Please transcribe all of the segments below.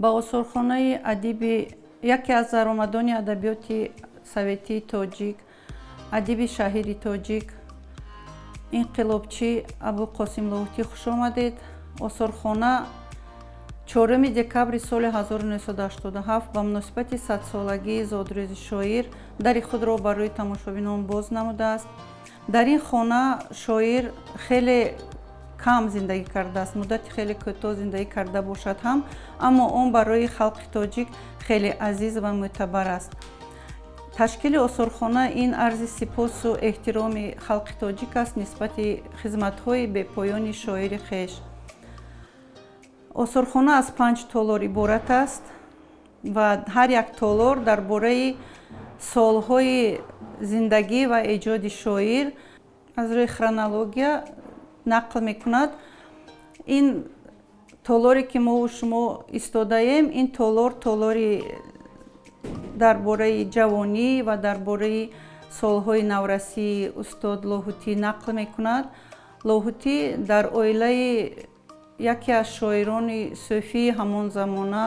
Ба осорхонаи адиби яке аз даромадони адабиёти советии тоҷик, адиби шаҳири тоҷик, инқилобчӣ Абуқосим Лоҳутӣ хуш омадед. Осорхона 4 декабри соли 1987 ба муносибати садсолагии зодрӯзи шоир дари худро барои тамошобинон боз намудааст. Дар ин хона шоир хеле кам зиндагӣ кардааст, муддати хеле кӯтоҳ зиндагӣ карда бошад ҳам, аммо он барои халқи тоҷик хеле азиз ва мӯътабар аст. Ташкили осорхона ин арзи сипосу эҳтироми халқи тоҷик аст нисбати хизматҳои бепоёни шоири хеш. Осорхона аз 5 толор иборат аст ва ҳар як толор дар бораи солҳои зиндагӣ ва эҷоди шоир аз рӯи хронология нақл мекунад. Ин толоре ки мо шумо истодаем, ин толор толори дар бораи ҷавонӣ ва дар бораи солҳои наврасии устод Лоҳутӣ нақл мекунад. Лоҳутӣ дар оилаи яке аз шоирони сӯфии ҳамон замона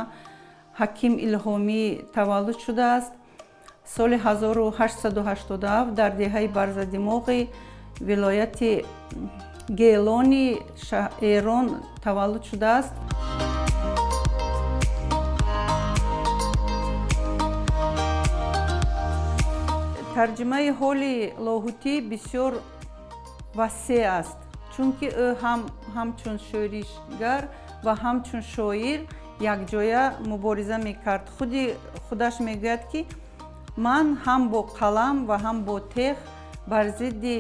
Ҳаким Илҳомӣ таваллуд шудааст. Соли 1887 дар деҳаи Барзадимоғи вилояти Гелони Эрон таваллуд шудааст. Тарҷимаи ҳоли Лоҳутӣ бисёр васеъ аст, чунки ӯ ҳамчун шӯришгар ва ҳамчун шоир якҷоя мубориза мекард. Худи худаш мегӯяд, ки ман ҳам бо қалам ва ҳам бо теғ бар зидди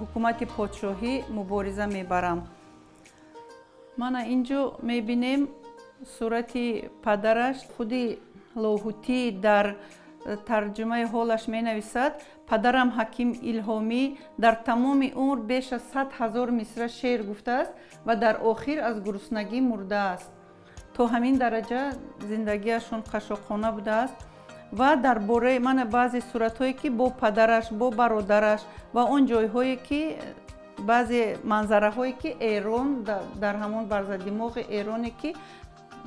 ҳукумати подшоҳӣ мубориза мебарам. Мана инҷо мебинем сурати падараш. Худи Лоҳутӣ дар тарҷумаи ҳолаш менависад: падарам Ҳаким Илҳомӣ дар тамоми умр беш аз 100 000 мисра шеър гуфтааст ва дар охир аз гуруснагӣ мурдааст. То ҳамин дараҷа зиндагиашон қашоқона будааст. Ва дар бораи мана баъзе суратҳое ки бо падараш, бо бародараш ва он ҷойҳое ки баъзе манзараҳое ки Эрон дар ҳамон Барзадимоғи Эроне ки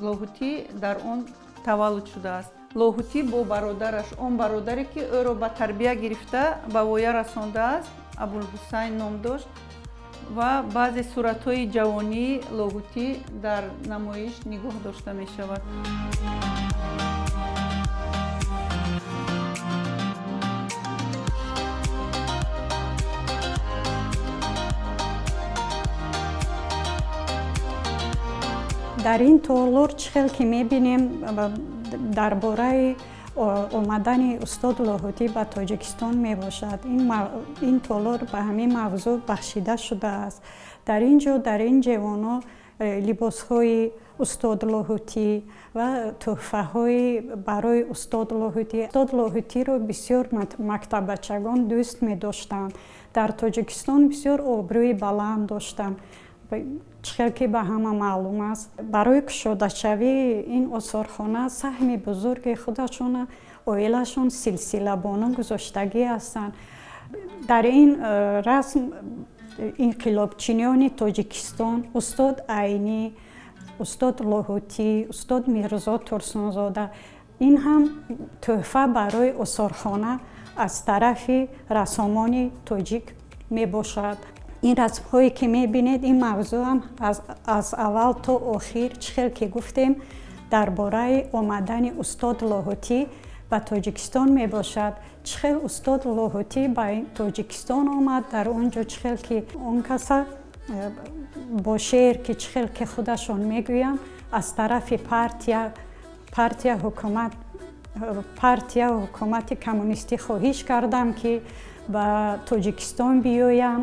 Лоҳутӣ дар он таваллуд шудааст. Лоҳутӣ бо бародараш, он бародаре ки ӯро ба тарбия гирифта ба воя расондааст, Абулҳусайн ном дошт, ва баъзе суратҳои ҷавонии Лоҳутӣ дар намоиш нигоҳ дошта мешавад. Дар ин толор чӣ хел ки мебинем, дар бораи омадани устод Лоҳутӣ ба Тоҷикистон мебошад. Ин толор ба ҳамин мавзӯъ бахшида шудааст. Дар ин ҷо, дар ин ҷевоно либосҳои устод Лоҳутӣ ва тӯҳфаҳои барои устод Лоҳутӣ. Устод Лоҳутиро бисёр мактаббачагон дӯст медоштанд. Дар Тоҷикистон бисёр обрӯи баланд доштанд. Чӣ хел ки ба ҳама маълум аст, барои кушодашавии ин осорхона саҳми бузурги худашона оилашон силсилабону гузоштагӣ ҳастанд. Дар ин расм инқилобчиёни Тоҷикистон устод Айнӣ, устод Лоҳутӣ, устод Мирзо Турсунзода. Ин ҳам тӯҳфа барои осорхона аз тарафи рассомони тоҷик мебошад. Ин расмҳое ки мебинед, ин мавзӯъам аз аввал то охир, чӣ хел ки гуфтем, дар бораи омадани устод Лоҳутӣ ба Тоҷикистон мебошад. Чӣ хел устод Лоҳутӣ ба Тоҷикистон омад, дар он ҷо чӣ хел ки он каса бо шеър ки чӣ хел ки худашон мегӯянд, аз тарафи партия ҳукумати коммунистӣ хоҳиш кардам, ки ба Тоҷикистон биёям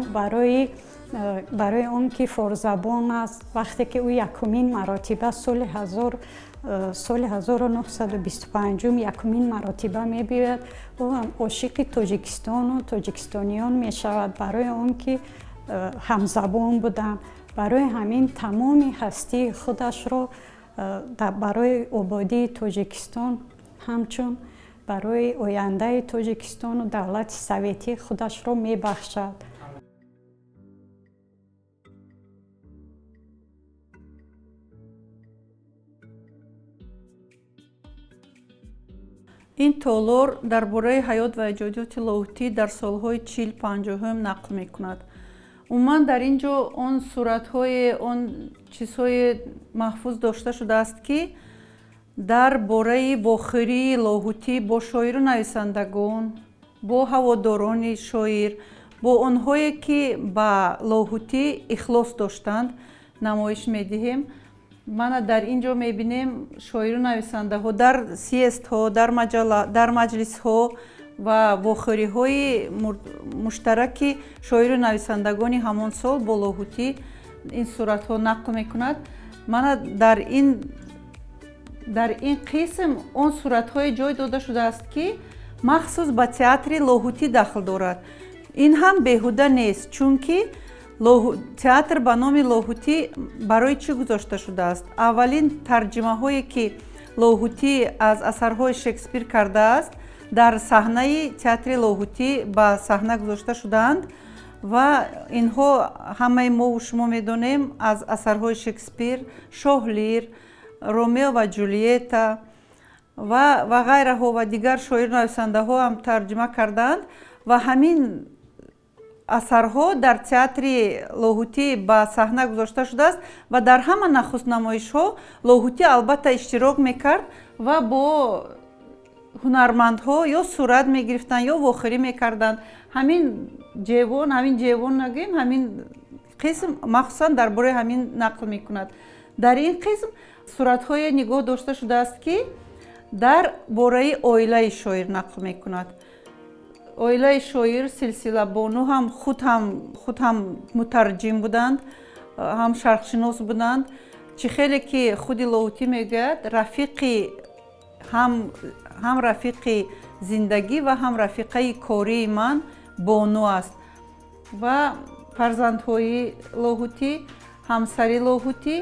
барои он ки форзабон аст. Вақте ки ӯ якумин маротиба соли 1925 якумин маротиба мебиёяд, ӯ ҳам ошиқи Тоҷикистону тоҷикистониён мешавад, барои он ки ҳамзабон буданд. Барои ҳамин тамоми ҳастии худашро барои ободии Тоҷикистон, ҳамчун барои ояндаи Тоҷикистону давлати советӣ худашро мебахшад. Ин толор дар бораи ҳаёт ва эҷодиёти Лоҳутӣ дар солҳои 40-50-ум нақл мекунад. Умуман, дар ин ҷо он суратҳое, он чизҳое маҳфуз дошта шудааст, ки дар бораи вохӯрии Лоҳутӣ бо шоиру нависандагон, бо ҳаводорони шоир, бо онҳое, ки ба Лоҳутӣ ихлос доштанд, намоиш медиҳем. Мана, дар ин ҷо мебинем, шоиру нависандаҳо дар съездҳо, дар маҷлисҳо ва вохӯриҳои муштараки шоиру нависандагони ҳамон сол бо Лоҳутӣ ин суратҳо нақл мекунад. Мана, дар ин қисм он суратҳое ҷой дода шудааст, ки махсус ба театри Лоҳутӣ дахл дорад. Ин ҳам беҳуда нест, чунки театр ба номи Лоҳутӣ барои чӣ гузошта шудааст? Аввалин тарҷимаҳое, ки Лоҳутӣ аз асарҳои Шекспир кардааст, дар саҳнаи театри Лоҳутӣ ба саҳна гузошта шудаанд. Ва инҳо, ҳамаи мову шумо медонем, аз асарҳои Шекспир «Шоҳ Лир», «Ромео ва Ҷулиета» ва ғайраҳо ва дигар шоиру нависандаҳо ҳам тарҷима кардаанд. Ва ҳамин асарҳо дар театри Лоҳутӣ ба саҳна гузошта шудааст ва дар ҳама нахуст намоишҳо Лоҳутӣ албатта иштирок мекард ва бо ҳунармандҳо ё сурат мегирифтанд, ё вохӯрӣ мекарданд. Ҳамин ҷевон, ҳамин ҷевон нагӯем, ҳамин қисм махсусан дар бораи ҳамин нақл мекунад. Дар ин қисм суратҳое нигоҳ дошта шудааст, ки дар бораи оилаи шоир нақл мекунад. Оилаи шоир, Силсилабону ҳам худ ҳам мутарҷим буданд, ҳам шарқшинос буданд. Чӣ хеле ки худи Лоҳутӣ мегӯяд, рафиқи ҳам рафиқи зиндагӣ ва ҳам рафиқаи кории ман Бону аст. Ва фарзандҳои Лоҳутӣ, ҳамсари Лоҳутӣ.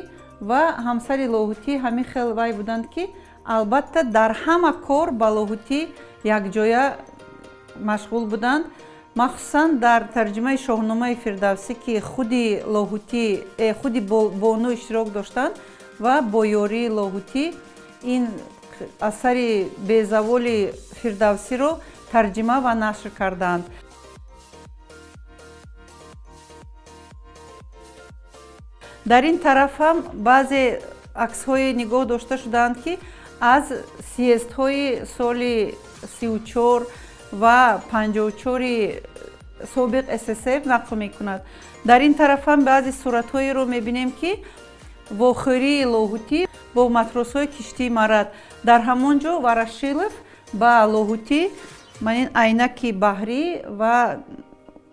Ва ҳамсари Лоҳутӣ ҳамин хел вай буданд, ки албатта дар ҳама кор ба Лоҳутӣ якҷоя машғул буданд, махсусан дар тарҷимаи «Шоҳномаи Фирдавсӣ», ки худи Лоҳутӣ, худи Бону иштирок доштанд ва бо ёрии Лоҳутӣ ин асари безаволи Фирдавсиро тарҷима ва нашр карданд. Дар ин тараф ҳам баъзе аксҳое нигоҳ дошта шудаанд, ки аз съездҳои соли 34 ва 54-и собиқ СССР нақл мекунад. Дар ин тараф ҳам баъзе суратҳоеро мебинем, ки вохӯрии Лоҳутӣ бо матросҳои киштии Марат. Дар ҳамон ҷо Ворошилов ба Лоҳутӣ ман ин айнаки баҳрӣ ва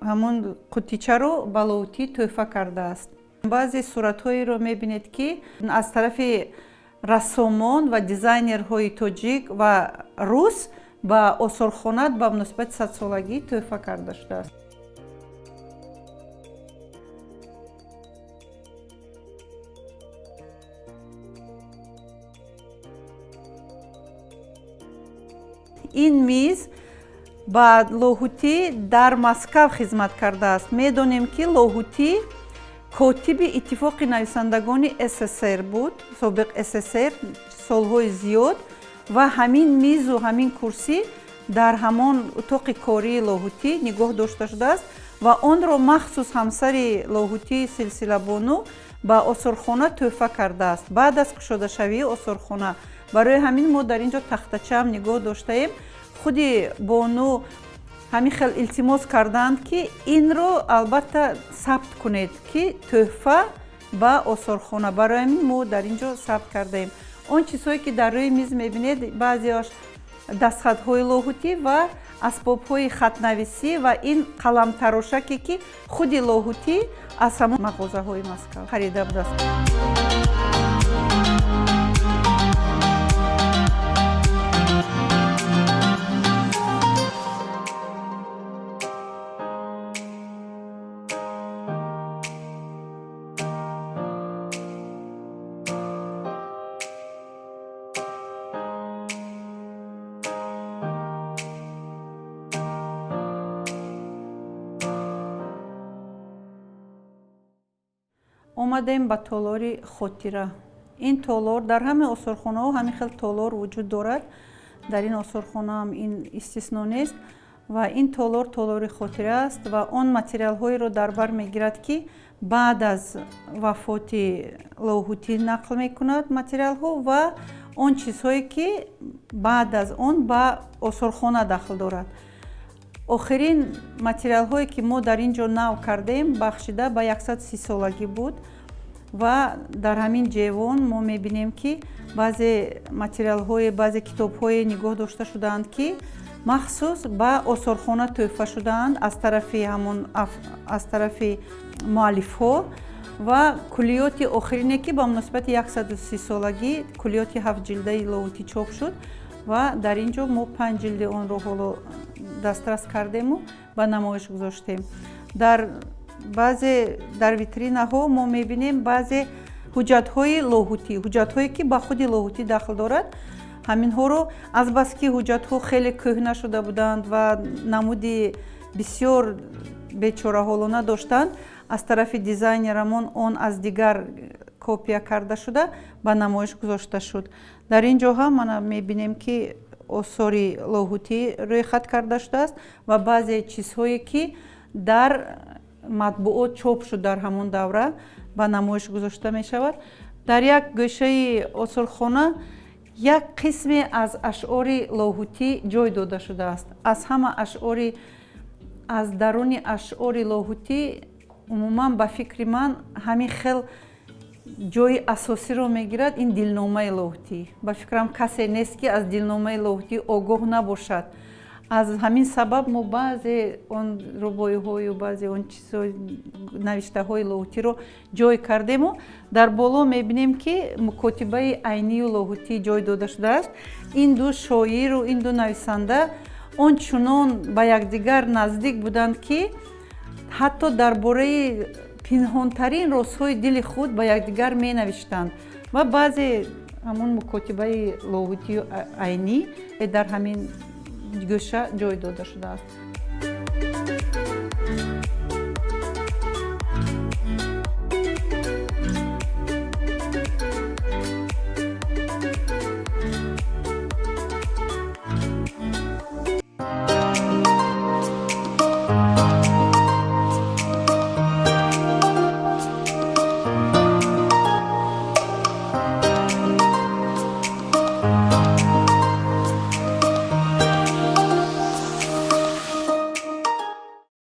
ҳамон қуттичаро ба Лоҳутӣ тӯҳфа кардааст. Баъзе суратҳоеро мебинед, ки аз тарафи рассомон ва дизайнерҳои тоҷик ва рус ба осорхона ба муносибати 100-солагӣ тӯҳфа карда шудааст. Ин миз ба Лоҳутӣ дар Москав хизмат кардааст. Медонем, ки Лоҳутӣ котиби Иттифоқи нависандагони СССР буд, собиқ СССР, солҳои зиёд. Ва ҳамин мизу ҳамин курсӣ дар ҳамон утоқи кории Лоҳутӣ нигоҳ дошта шудааст ва онро махсус ҳамсари Лоҳутӣ, Силсилабону, ба осорхона тӯҳфа кардааст баъд аз кушодашавии осорхона. Барои ҳамин мо дар ин ҷо тахтачаам нигоҳ доштаем. Худи бону ҳамин хел илтимос карданд, ки инро албатта сабт кунед, ки тӯҳфа ба осорхона. Барои ҳамин мо дар ин ҷо сабт кардаем. Он чизҳое, ки дар рӯи миз мебинед, баъзеаш дастхатҳои Лоҳутӣ ва асбобҳои хатнависӣ ва ин қаламтарошаке, ки худи Лоҳутӣ аз ҳамон мағозаҳои Москав харида будааст. Омадем ба толори хотира. Ин толор, дар ҳама осорхонаҳо ҳамин хел толор вуҷуд дорад. Дар ин осорхонаам ин истисно нест ва ин толор толори хотира аст ва он материалҳоеро дар бар мегирад, ки баъд аз вафоти Лоҳутӣ нақл мекунад материалҳо ва он чизҳое, ки баъд аз он ба осорхона дахл дорад. Охирин материалҳое, ки мо дар ин ҷо нав кардем, бахшида ба 130-солагӣ буд ва дар ҳамин ҷевон мо мебинем, ки баъзе материалҳое, баъзе китобҳое нигоҳ дошта шудаанд, ки махсус ба осорхона тӯҳфа шудаанд аз тарафи ҳамон аз тарафи муаллифҳо ва куллиёти охирине, ки ба муносибати 130-солагӣ куллиёти ҳафтҷилдаи Лоҳутӣ чоп шуд ва дар ин ҷо мо панҷ ҷилди онро ҳоло дастрас кардему ба намоиш гузоштем. Дар баъзе дар витринаҳо мо мебинем баъзе ҳуҷҷатҳои Лоҳутӣ, ҳуҷҷатҳое, ки ба худи Лоҳутӣ дахл дорад. Ҳаминҳоро, азбаски ҳуҷҷатҳо хеле кӯҳна шуда буданд ва намуди бисёр бечораҳолона доштанд, аз тарафи дизайнерамон он аз дигар копия карда шуда, ба намоиш гузошта шуд. Дар ин ҷо ҳам мана мебинем, ки осори Лоҳутӣ рӯйхат карда шудааст ва баъзе чизҳое, ки дар матбуот чоп шуд дар ҳамон давра, ба намоиш гузошта мешавад. Дар як гӯшаи осорхона як қисме аз ашъори Лоҳутӣ ҷой дода шудааст. Аз ҳама ашъори, аз даруни ашъори Лоҳутӣ, умуман, ба фикри ман, ҳамин хел ҷои асосиро мегирад ин дилномаи Лоҳутӣ. Ба фикрам, касе нест, ки аз дилномаи Лоҳутӣ огоҳ набошад. Аз ҳамин сабаб мо баъзе он рубоиҳою баъзе он чизҳо, навиштаҳои Лоҳутиро ҷой кардему дар боло мебинем, ки мукотибаи Айнию Лоҳутӣ ҷой дода шудааст. Ин ду шоиру ин ду нависанда он чунон ба якдигар наздик буданд, ки ҳатто дар бораи пинҳонтарин розҳои дили худ ба якдигар менавиштанд ва баъзе ҳамон мукотибаи Лоҳутию Айнӣ дар ҳамин гӯша ҷой дода шудааст.